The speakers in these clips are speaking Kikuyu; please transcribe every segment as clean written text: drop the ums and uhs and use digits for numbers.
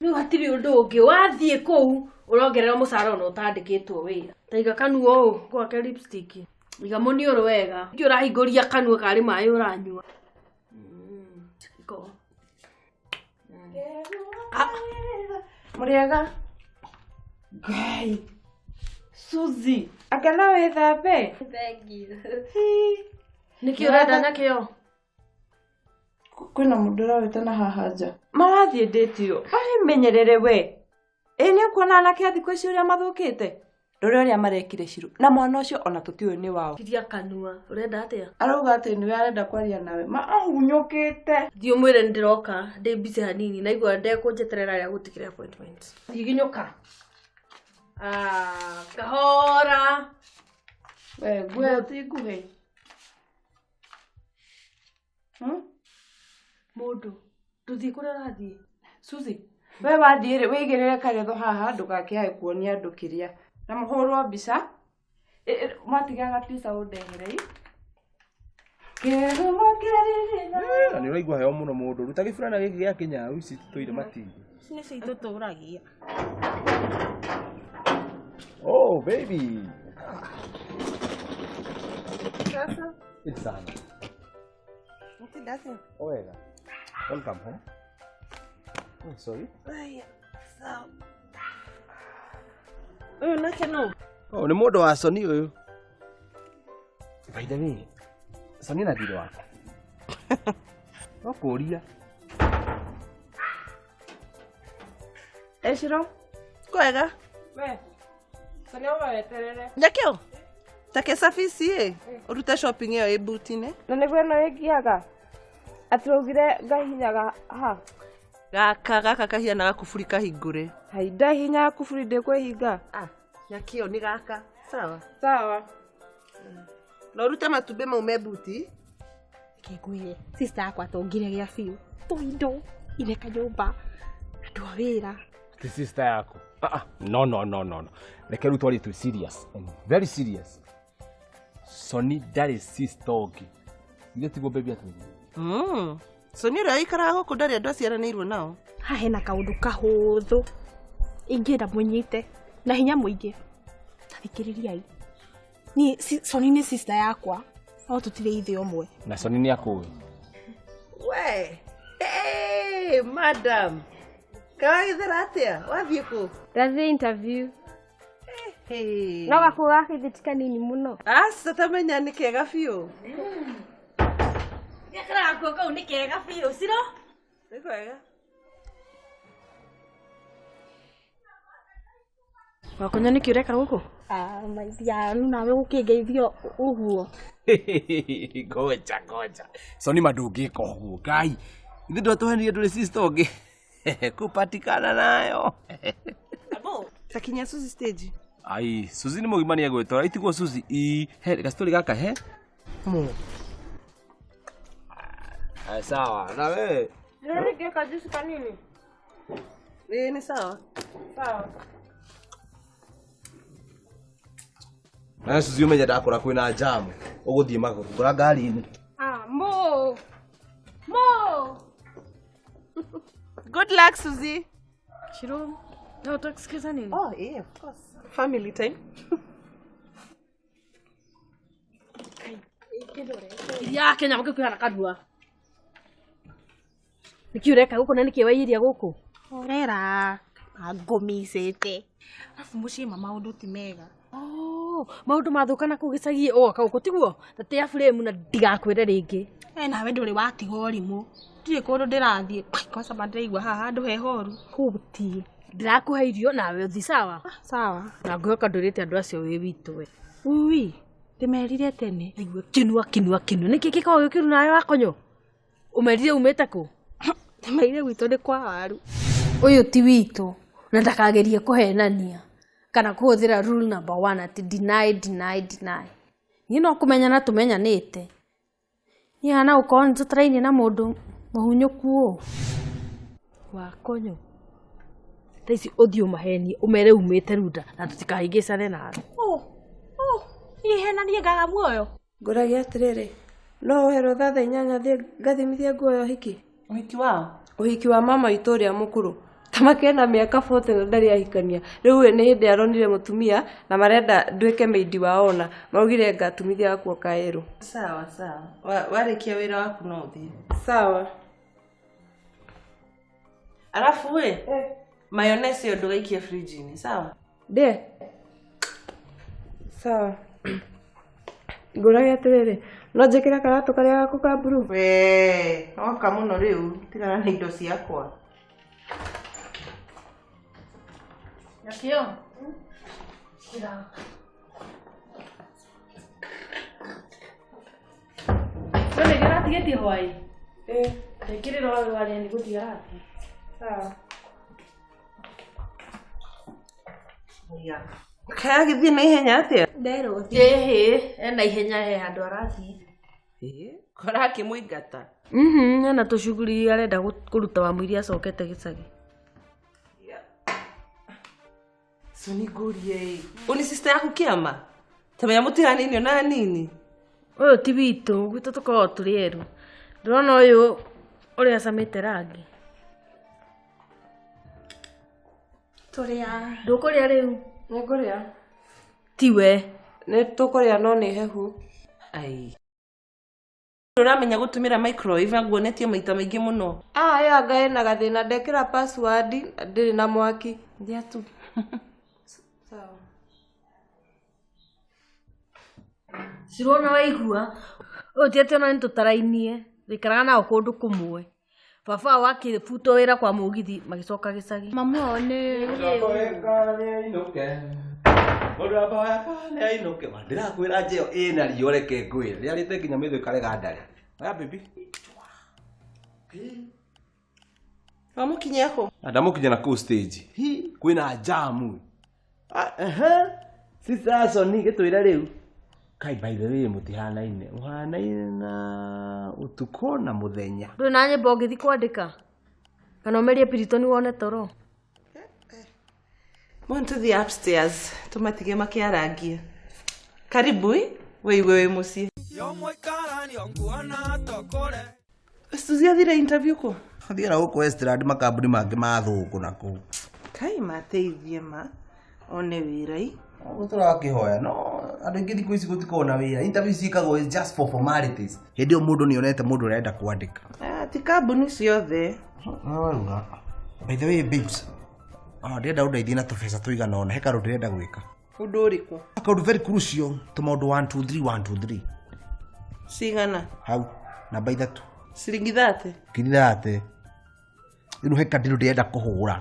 Rĩu hatirĩ ũndũ ũngĩ wathiĩ kũu ũrongererwo mũcara ona ũtandĩkĩtwo wĩra. Taiga kanua ũũ gwake lipstick. Iga mũniũrũ wega. Nĩkĩ ũrahingũria kanua karĩ maĩ ũranyua. Iko. Mũrĩega? Ngai. Suzy, anga no wĩthambe? Nĩkĩ ũrenda nakĩo? Kwĩna mũndũ ũrawĩtana haha nja. Marathiĩ ndĩti ĩyo. Menyerere we. Ĩ nĩ ũkuona anake a thikũ ici ũrĩa mathũkĩte? Rora ũrĩa marekire Ciru. Na mwana ũcio ona tũtiũĩ nĩ wao. Kiria kanua. Ũrenda atĩa? Arauga atĩ nĩwe arenda kwaria nawe. Ma ahunyũkĩte. Thiĩ ũmwĩre nĩ ndĩroka ndĩ busy hanini naigua ndekũnjeterera rĩa gũtigĩra appointment. Higinyũka. Ah, kahora. We, nguo ĩyo ti nguhĩ. Mũndũ, ndũthiĩ kũrĩa ũrathiĩ. Suzy, we wathiĩ rĩ, wĩigĩrĩre karetho haha ndũgakĩae kuonia andũ kĩrĩa. Na mũhũrwo mbica. Mwatigaga mbica ũndehere ĩ. Kĩhumo kĩrĩrĩra. Na nĩ ũraigua heho mũno mũndũ. Ruta gĩburana gĩkĩ gĩa kĩnyau ici tũire matingi. Ici nĩcio itũtũragia. Oh, baby. Sasa. It's sana. Mtinda atĩa? Wega. Welcome home. Oh, sorry. Aya, sawa. Ũyũ nake nũ? Oh, nĩ mũndũ wa Soni ũyũ. By the way, Soni na thirĩ waku. No kũria. Ĩ Ciro? Kwega. We. Soni auma weterere. Nyakĩo? Take cabici ĩ, ũrute shopping ĩyo ĩ buti-inĩ. Na nĩguo ĩno ĩngiaga. Atĩ waugire ngahihinyaga ha? Gaka gaka kahiana gakuburi kahingũre. Hai ndahihinyaga kuburi ndĩkwĩhinga. Ah, nyakĩo nĩ gaka. Sawa. Sawa. Na ũrute matumbĩ mau me buti. Reke ngwĩre sister yakwa tongire gĩa biũ tũindo ine kanyũmba andũ a wĩra. Ti sister yaku. Ah, ah. No, no, no, no, no. Reke rĩu twarie twĩ serious and very serious. Soni ndarĩ sister ũngĩ. Ithe tiguo baby atwĩrire. Soni ũrĩa ũikaraga gũkũ ndarĩ andũ aciaranĩirwo nao. Haha hena kaũndũ kahũthũ ingĩenda mũnyite na hinya mũingĩ. Ta thikĩrĩriai. Niĩ Soni nĩ sister yakwa no tũtirĩ ithe ũmwe. Na Soni nĩ akũĩ. We. Hey, madam. Kawagithera atĩa? Wathiĩ kũ? Ndathiĩ interview. Hey. No gakuo gaka ithe ti kanini mũno. Aca tamenya nĩ kega biũ. Gakara gakuo kau nĩ kega biũ. Ciro? Nĩ kwega. Wakonya nĩkĩ ũreka gũkũ? Ah, maithia rĩu nawe gũkĩngeithio ũguo. Ngoja, ngoja. Soni ma ndũngĩka ũguo. Ngai. Ithe ndwatũhenirie ndũrĩ sister ũngĩ. Kupatikana nayo. Takinya Suzy stage. Ai, Suzy nĩ mũgima nĩ egwĩtwara. Itiguo Suzy. Ii, he gastori gaka he. Ai, sawa. Na we. Nĩrĩngĩ kajuice kanini? Ĩ nĩ sawa. Sawa. Na Suzy ũmenye ndakora kwĩna jamu. Ũgũthiĩ magũrũ. Ngora ngari-inĩ. Ah, mo. Mo. Good luck Suzy. Ciro, no utakusikiza nini? Oh, yeah, of course. Family time. Iria Kenya mũkĩkuhana kanua. Nĩkĩ ũreka gũkũ na nĩkĩ wairia gũkũ? Horera. Angũmicĩte. Arabu mũciĩ ma maũndũ ti mega. Oh, maũndũ mathũka na kũu gĩcagi ũgoka gũkũ tiguo? Ta tĩa frame na ndigakwĩre rĩngĩ. Nawe ndũrĩ watiga ũrimũ. Ndirĩ kũndũ ndĩrathiĩ. Kwanza ma ndĩraigua haha handũ he horu. Huti. Ndĩrakũhe irio nawe ũthiĩ sawa? Sawa. Na ngwĩhoka ndwĩrĩte andũ acio wĩ witũ we. Ui, ndĩmerire tene. Aigua kĩnua kĩnua kĩnua. Nĩkĩ gĩkoragwo gĩ kĩũru nawe wakonyo? Ũmerire umĩte kũ? Ndĩmerire gwitũ nĩ kwa waru. Ũyũ ti witũ na ndakagerie kũhenania kana kũhũthĩra rule number 1 atĩ deny deny deny. Niĩ no kũmenyana tũmenyanĩte. Niĩ hana gũkorwo nĩ tũtarainie na mũndũ mũhunyũku ũũ. Wakonyo. Thaa ici ũthiĩ ũmahenie ũmere umĩte Runda na tũtikahĩngĩcane nawe. Oh, oh, niĩ henanie ngaga muoyo. Ngũragia atĩrĩrĩ, no ũhe rũtha thaa inyanya thiĩ ngathimithie nguo ya ũhiki? Ũhiki wao? Ũhiki wa mama witũ ũrĩa mũkũrũ. Ta makena mĩaka 40 na ndarĩ ahikania. Rĩu nĩ hĩndĩ aronire mũtumia na marenda nduĩke maid wao ona. Maraugire ngatumithia gakuo kaerũ. Sawa sawa. Warĩkia wĩra waku no ũthiĩ. Sawa. Alafu we, mayonnaise ĩyo ndũgaikie fridge-inĩ, sawa? Ndĩe? Sawa. Ngũrage atĩrĩrĩ, no njĩkĩre karatũ karĩa gaku ka blue? We, woka mũno rĩu, tigana na indo ciakwa. Nyakĩo. We nĩ ũratigĩtie hwaĩ? Ĩĩ. Ndekĩrĩra ũyũ warĩa nĩ gũthiĩ arathiĩ. Sawa. Kaĩ agĩthiĩ na ihenya atĩa? Nderwo Ĩhĩ, ena ihenya he handũ arathiĩ. Kora akĩmũingata. Ena tũcuguri arenda kũruta wa mũiria acokete gĩcagi. Soni ngũrie ĩ. Ũ nĩ sister yaku kĩama? Tamenya mũtiganĩine ona nini. Ũyũ ti witũ, gwitũ tũkoragwo tũrĩ erũ. Ndĩrona ũyũ ũrĩa acamĩte rangi. Tũrĩa. Ndũkũrĩa rĩu? Nĩngũrĩa. Tiwe. Nĩ tũkũrĩa no nĩ hehu. Ai. Ũramenya gũtũmĩra microwave nguonetie maita maingĩ mũno. Ah, ĩyo anga ĩna gathĩna ndekĩra password ndĩrĩ na mwaki. Ndia tu. Sawa. Cirona waigua. Ũyũ ti atĩ ona nĩ tũtarainie. Tũikaraga nao kũndũ kũmwe. Baba wao akĩbutwo wĩra kwa mũgithi magĩcoka gĩcagi. Mamu wao nĩ Ndĩrakwĩra njĩo ĩna riũa reke ngwĩre. Rĩarĩte nginya maitho ĩkarega ndarĩ. Oya baby. Wamũkinyia kũ? Ndamũkinya na kũu stage. Hi, kwĩna jamu. Sister Soni gĩtwĩre rĩu. Kai by the way mũtihanaine. Mũhanaine na ũtukũ na mũthenya. Ndũrĩ na nyĩmbo ũngĩthiĩ kwandĩka? Kana ũmerie Piritoni wone toro? Mbona tũthiĩ upstairs tũmatige makĩarangia. Karibu ĩ, wĩigue wĩ mũciĩ. Suzy athire interview kũ? Thiĩ na gũkũ Westland makambuni mangĩ ma thũngũ na kũu. Kai mateithie ma one wĩra i. Ũguo tũrakĩhoya no andũ aingĩ thikũ ici gũtikoragwo na wĩra. Interview ciĩkagwo is just for formalities. Hĩndĩ ĩyo mũndũ nĩonete mũndũ ũrenda kwandĩka. Ah, ti kambuni ciothe. No wauga. By the way babes, ndĩrenda ũndeithie na tũbeca tũigana ũna, he kaũndũ ndĩrenda gwĩka. Ũndũ ũrĩkũ? Kaũndũ very crucial, tũmaũndũ 1 2 3 1 2 3. Cigana? Hau, namba ithatũ. Ciringi 30? Ngiri 30. Rĩu he kandirũ ndĩrenda kũhũra.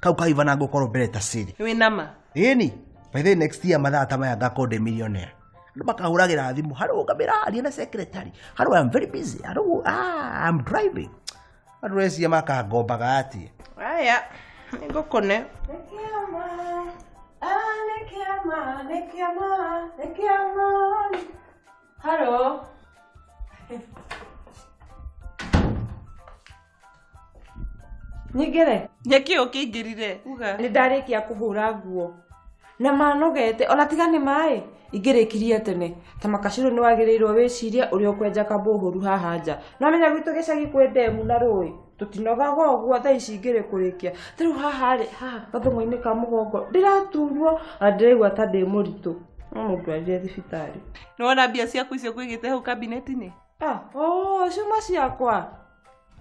Kau kaiva na ngũkorwo mbere ta siri. Wĩ nama? Ĩni. By the way, next year mathaa ta maya ngakorwo ndĩ millionaire. Andũ makahũragĩra thimũ, hello ngamĩra aria na secretary. Hello, I'm very busy. Hello, I'm driving. Andũ recia makangombaga atĩa. Aya, nĩngũkũne. Nĩ kĩama. Haro. Nyingĩre? Nyeki ũkĩingĩrire, uga. Nĩ ndarĩkia kũhũra nguo. Na manogete, ona tiga nĩ maĩ. Ingĩrĩkirie tene. Ta makacirũ nĩ wagĩrĩirwo wĩcirie ũrĩa ũkwenja kabũhũru haha nja. No menya gwitũ gĩcagi kwĩ ndemu na rũĩ. Tũtinogaga ũguo thaa ici ingĩrĩ kũrĩkia. Ta rĩu haha rĩ, haha gathũng'wa-inĩ ka mũgongo ndĩraturwo na ndĩraigua ta ndĩ mũritũ. No mũndwarire thibitarĩ. Nĩ wona mbia ciaku icio kũigĩte hau kabineti-inĩ? Ah, oh, cuma ciakwa.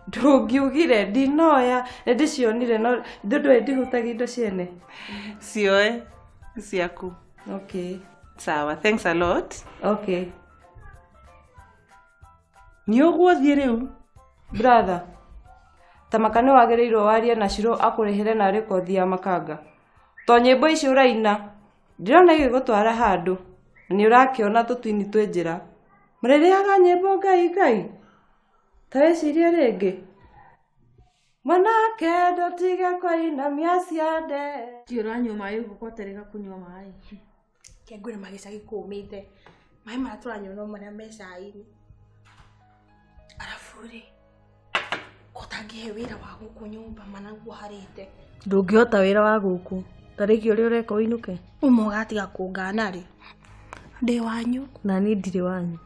Ndũngiugire ndinoya, nĩ ndĩcionire no ithuĩ ndũĩ ndihutagia indo ciene. Cioe, nĩ ciaku. Okay. Sawa, thanks a lot. Okay. Nĩ ũguo thiĩ rĩu? Brother, ta maka nĩ wagĩrĩirwo warie na Shiro akũrĩhĩre na rekondi ya makanga. To nyĩmbo ici ũraina, ndĩrona igĩgũtwara handũ, na nĩ ũrakĩona tũtwini twĩ njĩra. Mũrĩrĩaga nyĩmbo ngai ngai. Ta wĩcirie rĩngĩ. Mwanake ndũtige kũinamia ciande. Kĩ ũranyua maĩ ũguo kwaterega kũnyua maĩ? Kĩangũrĩ magĩcagi kũũmĩte. Maĩ marĩa tũranyua no marĩa me cai-inĩ. Arabu rĩ, ũtangĩhe wĩra wa gũkũ nyũmba managuo harĩte. Ndũngĩhota wĩra wa gũkũ. Tarĩki ũrĩa ũreka ũinũke. Ũmwe ũgatiga kũngana rĩ. Ndĩ wanyu. Na niĩ ndirĩ wanyu.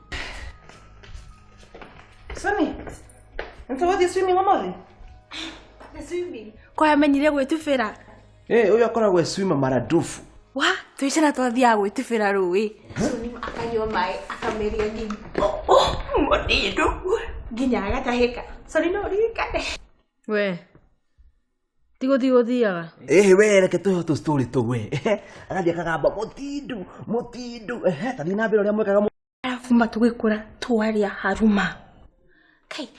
Soni. Nĩ swimming ũmũthĩ? Swimming. Kwa amenyire gwĩtubĩra. Eh, ũyũ akoragwo e swimmer maradufu. Wa, twĩ ciana twathiaga gwĩtubĩra rũĩ. Soni akanyua maĩ akameria nginya. Oh, mũnino. Nginya agatahĩka. Soni no ũririkane. We tigũthiĩ gũthiaga. Ĩhĩ we reke tũheo tũ story tũu we. Agathiĩ akagamba mũtindu mũtindu. Ehe, tathiĩ na mbere ũrĩa mwekaga. Arabu ma tũgĩkũra twaria haruma. Kai,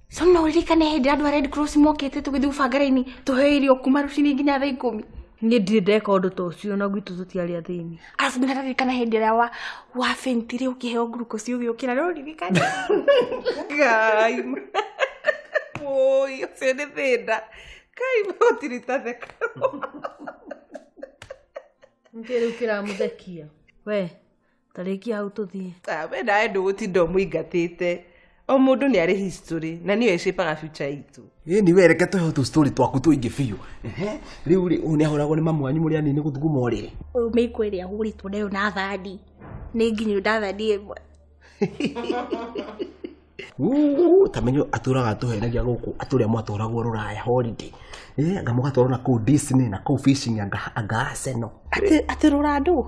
Soni no ũririkane hĩndĩ ĩrĩa andũ a Red Cross mokĩte tũgĩthiĩ gũbanga raini tũheo irio kuma rũcinĩ nginya thaa 10. Niĩ ndirĩ ndeka ũndũ ta ũcio na gwitũ tũtiarĩ athĩni. Arabu nginya ndaririkana hĩndĩ ĩrĩa wa wabentire ũkĩheo glucose ũgĩũkĩra no ũririkane. Ngai. Oi, ũcio nĩ thĩna. Kai gũtirĩ tatheka. Nĩkĩ rĩu kĩramũthekia? We tarĩkia hau tũthiĩ. We nawe ndũgũtinda ũmũingatĩte. O mũndũ nĩ arĩ history na nĩyo ĩcĩpaga future itũ. Ĩĩ ni we reke tũheo tũ story twaku tũingĩ biũ. Ehe, rĩu rĩ ũyũ nĩ ahũragwo nĩ mamu wanyu mũrĩ anini gũthuguma ũrĩrĩ. Ũyũ mĩiko ĩrĩa ahũrĩtwo nayo na thandi. Nĩ nginyu ndathandi ĩmwe. Uu, ta menyo atũraga atũhenagia gũkũ atũrĩa mwatwaragwo rũraya holiday. Eh, anga mũgatwarwo na kũu Disney na kũu fishing anga anga Arsenal. Atĩ atĩ rũrandũ.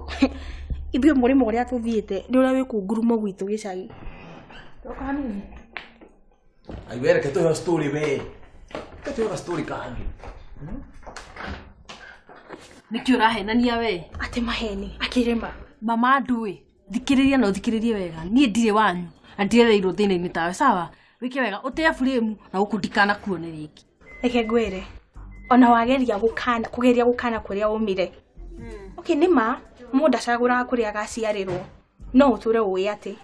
Ithuĩ mũrĩmo ũrĩa tũthiĩte nĩ ũrĩa wĩ kũu ngurumo gwitũ gĩcagi. Ai we reke tũheo story we. Reke tũheo story kangĩ. Nĩkĩ ũrahenania we? Atĩ maheni akĩrĩma. Mama nduĩ thikĩrĩria na ũthikĩrĩrie wega. Niĩ ndirĩ wanyu na ndirereirwo thĩna-inĩ tawe sawa. Wĩke wega ũtĩe buremu na gũkũ ndikanakuone rĩngĩ. Reke ngwĩre ona wageria gũkana kũgeria gũkana kũrĩa umire. Okay, nĩ ma mũndũ acagũraga kũrĩa agaciarĩrwo no ũtũre ũĩ atĩ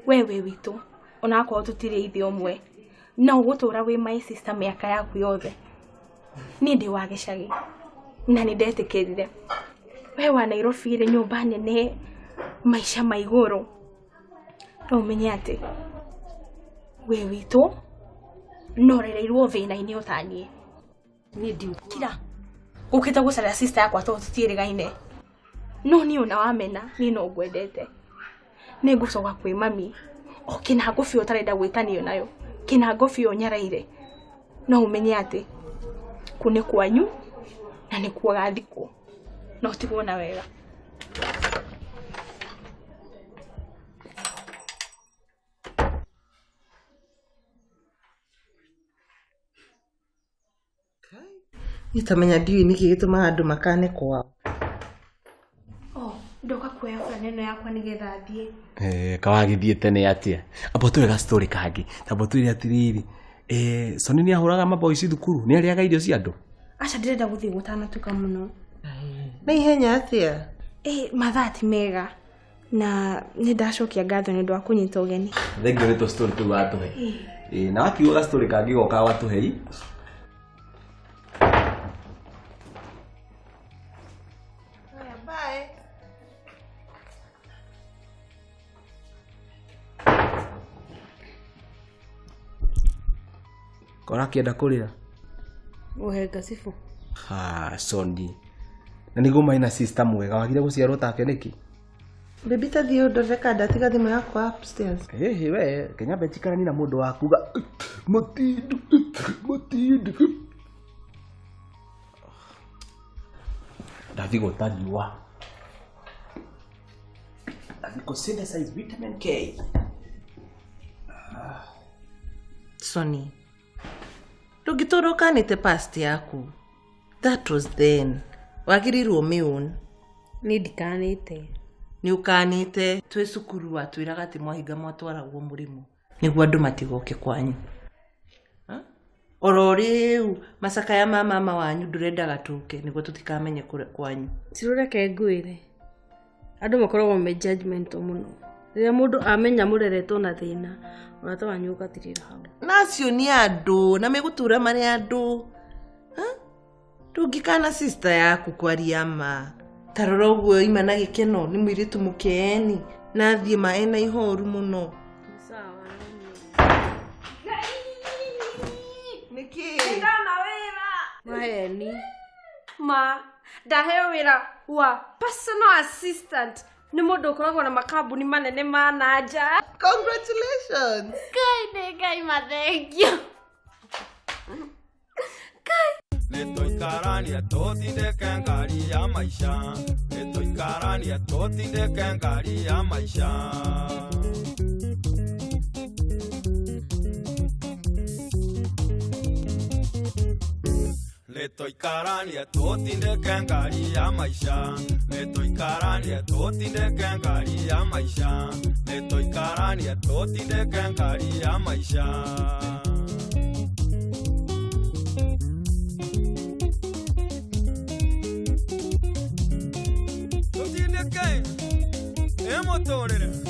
we wĩ witũ onakorwo tũtirĩ ithe ũmwe no ũgũtũra wĩ my sister mĩaka yaku yothe. Niĩ ndĩ wa gĩcagi na nĩ ndetĩkĩrire. We wa Nairobi rĩ nyũmba nene maica ma igũrũ no ũmenye atĩ wĩ witũ no ũrereirwo thĩna-inĩ o ta niĩ. Niĩ ndiũ. Kira gũkĩte gũcaria sister yakwa tondũ tũtiĩrĩgaine. No niĩ ona wamena niĩ no ngwendete. Nĩ ngũcoka kwĩ mami o kĩnango biũ ũtarenda gwĩtanio nayo kĩnango biũ ũnyaraire no ũmenye atĩ kũ nĩ kwanyu na nĩkuo gathikwo no ũtigwo na wega. Niĩ tamenya ndiũĩ nĩkĩ gĩtũmaga andũ makane kwao. Oh, ndoka kuoya burana ĩno yakwa nĩgetha thiĩ. Eh, kawagĩthiĩ tene atĩa? Amba tũhe ga story kangĩ. Tamba twĩre atĩrĩrĩ. Eh, Soni nĩ ahũraga maboici thukuru, nĩ arĩaga irio cia andũ. Aca ndĩrenda gũthiĩ gũtanatuka mũno. Na ihenya atĩa? Ĩ mathaa ti mega na nĩ ndacokia ngatho nĩ ũndũ wa kũnyita ũgeni. Thengio nĩ tũ story tũu watũhe. Ĩ, na wakiuga ga story kangĩ goka watũhe i. Bye. Kora akĩenda kũrĩra. Ũhe ngacibũ. Ha, Soni. Na nĩguo marĩ na sister mwega wagire gũciarwo take nĩkĩ? Baby ta thiĩ ũndorere kana ndatiga thimũ yakwa upstairs. Ĩhĩ we, kenya njikarani na mũndũ wa kuga mũtindu mũtindu. Ndathi gũta riũa. Ndathi kũ synthesize vitamin K. Soni, ndũngĩtũra ũkanĩte past yaku. That was then. Wagĩrĩirwo ũmĩown. Niĩ ndikanĩte. Nĩ ũkanĩte. Twĩ cukuru watwĩraga atĩ mwahinga mwatwaragwo mũrĩmo nĩguo andũ matigoke kwanyu. Ha? Oro rĩu macakaya ma mama wanyu ndũrendaga tũke nĩguo tũtikamenye kwanyu. Cirũreke ngwĩre. Andũ makoragwo me judgmental mũno. Rĩrĩa mũndũ amenya mũreretwo na thĩna, ũrata wanyu ũgathirĩra hau. Na acio nĩ andũ na megũtũra marĩ andũ. Ha? Ndũngĩkana sister yaku kwaria ma. Ta rora ũguo ima na gĩkeno nĩ mũirĩtu mũkeeni na athiĩ ma ena ihoru mũno. Sawa. Nĩkĩ? Ndona wĩra. Maheni. Ma, ndaheo wĩra wa personal assistant nĩ mũndũ ũkoragwo na makambuni manene ma na nja. Congratulations. Ngai nĩ Ngai mathengio. Nĩtũikaranie tũtindĩke ngari ya maica. Nĩtũikaranie tũtindĩke ngari ya maica. Nĩtũikaranie tũtindĩke ngari ya maica. Nĩtũikaranie tũtindĩke ngari ya maica. Nĩtũikaranie tũtindĩke ngari ya maica. Tũtindĩke ĩmũtũrĩre.